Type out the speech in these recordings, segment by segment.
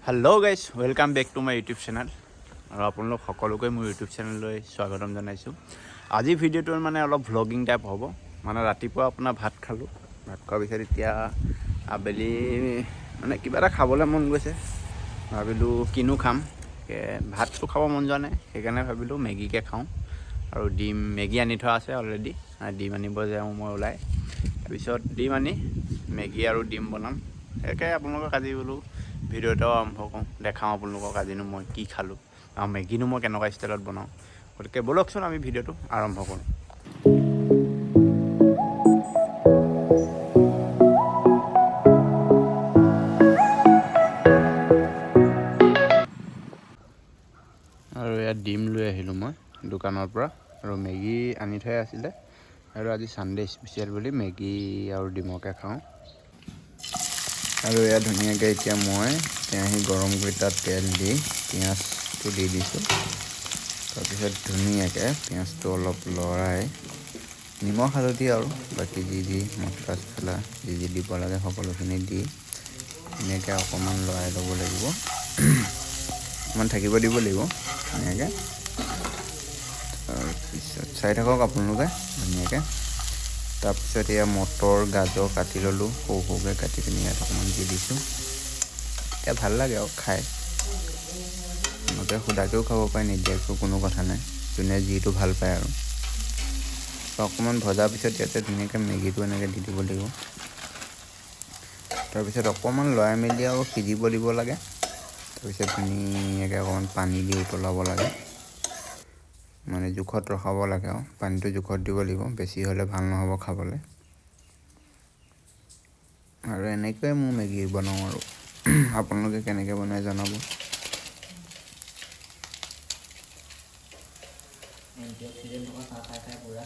Hello guys, welcome back to my YouTube channel. আৰু আপোনালোক সকলোকে মোৰ ইউটিউব চেনেললৈ স্বাগতম জনাইছোঁ। আজি ভিডিঅ'টো মানে অলপ ভ্লগিং টাইপ হ'ব। মানে ৰাতিপুৱা আপোনাৰ ভাত খালোঁ। ভাত খোৱাৰ পিছত এতিয়া আবেলি মানে কিবা এটা খাবলৈ মন গৈছে। ভাবিলোঁ কিনো খাম, ভাতটো খাব মন যোৱা নাই, সেইকাৰণে ভাবিলোঁ মেগীকে খাওঁ। আৰু ডিম, মেগী আনি থোৱা আছে অলৰেডি। ডিম আনিব যাওঁ মই ওলাই। তাৰপিছত ডিম আনি মেগী আৰু ডিম বনাম। তাকে আপোনালোকক আজি বোলো ভিডিঅ' এটাও আৰম্ভ কৰোঁ, দেখাওঁ আপোনালোকক আজিনো মই কি খালোঁ আৰু মেগীনো মই কেনেকুৱা ষ্টাইলত বনাওঁ। গতিকে ব'লকচোন, আমি ভিডিঅ'টো আৰম্ভ কৰোঁ। আৰু ইয়াত ডিম লৈ আহিলোঁ মই দোকানৰ পৰা আৰু মেগী আনি থৈ আছিলে। আৰু আজি ছানডে স্পেচিয়েল বুলি মেগী আৰু ডিমকে খাওঁ। আৰু এয়া ধুনীয়াকৈ এতিয়া মই কেৰাহী গৰম কৰি তাত তেল দি পিঁয়াজটো দি দিছোঁ। তাৰপিছত ধুনীয়াকৈ পিঁয়াজটো অলপ লৰাই নিমখ, হালধি আৰু বাকী যি যি মছলা চছলা যি যি দিব লাগে সকলোখিনি দি ধুনীয়াকৈ অকণমান লৰাই ল'ব লাগিব। অকণমান থাকিব দিব লাগিব ধুনীয়াকৈ। তাৰপিছত চাই থাকক আপোনালোকে ধুনীয়াকৈ। তাৰপিছত এয়া মটৰ, গাজৰ কাটি ল'লোঁ সৰু সৰুকৈ কাটি পিনি ইয়াত অকণমান দি দিছোঁ। তেতিয়া ভাল লাগে আৰু খাই। আপোনালোকে সুদাকৈও খাব পাৰে, নিদিয়াকৈও কোনো কথা নাই, যোনে যিটো ভাল পায়। আৰু অকণমান ভজাৰ পিছত ইয়াতে ধুনীয়াকৈ মেগীটো এনেকৈ দি দিব লাগিব। তাৰপিছত অকণমান লৰাই মেলি আৰু সিজিব দিব লাগে। তাৰপিছত ধুনীয়াকৈ অকণমান পানী দি উতলাব লাগে, মানে জোখত ৰখাব লাগে আৰু পানীটো জোখত দিব লাগিব, বেছি হ'লে ভাল নহ'ব খাবলৈ। আৰু এনেকৈয়ে মোৰ মেগী বনাওঁ। আৰু আপোনালোকে কেনেকৈ বনায় জনাব। এণ্টি অক্সিডেণ্ট থকা চাহ খাই খাই পুৰা।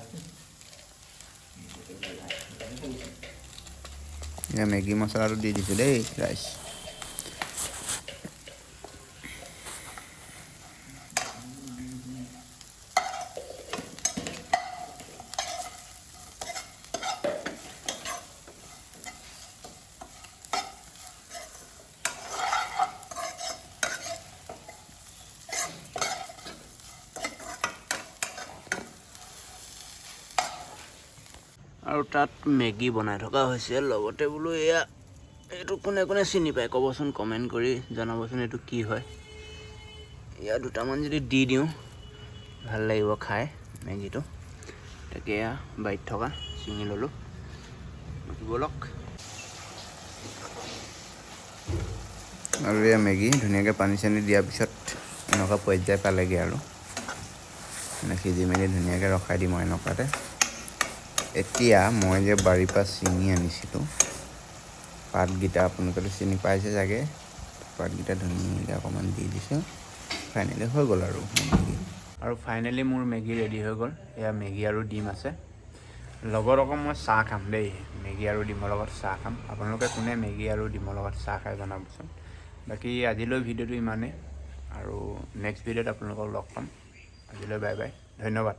এয়া মেগী মছলাটো দি দিছোঁ দেই ৰাইজ। আৰু তাত মেগী বনাই থকা হৈছে। লগতে বোলো এয়া এইটো কোনে কোনে চিনি পায় ক'বচোন, কমেণ্ট কৰি জনাবচোন এইটো কি হয়। এয়া দুটামান যদি দি দিওঁ ভাল লাগিব খাই মেগীটো। তাকে এয়া বাৰীত থকা ছিঙি ল'লোঁ। বাকী ব'লক। আৰু এয়া মেগী ধুনীয়াকৈ পানী চানী দিয়াৰ পিছত এনেকুৱা পৰ্যায় পালেগৈ আৰু মানে সিজি মেলি ধুনীয়াকৈ ৰখাই দিম আৰু এনেকুৱাতে। এতিয়া মই যে বাৰীৰ পৰা ছিঙি আনিছিলোঁ পাতকেইটা, আপোনালোকেতো চিনি পাইছে চাগে। পাতকেইটা ধুনীয়াকৈ অকণমান দি দিছোঁ। ফাইনেলি হৈ গ'ল আৰু মেগী। আৰু ফাইনেলি মোৰ মেগী ৰেডি হৈ গ'ল। এয়া মেগী আৰু ডিম আছে। লগত আকৌ মই চাহ খাম দেই। মেগী আৰু ডিমৰ লগত চাহ খাম। আপোনালোকে কোনে মেগী আৰু ডিমৰ লগত চাহ খাই জনাবচোন। বাকী আজিলৈ ভিডিঅ'টো ইমানেই আৰু নেক্সট ভিডিঅ'ত আপোনালোকক লগ পাম। আজিলৈ বাই বাই, ধন্যবাদ।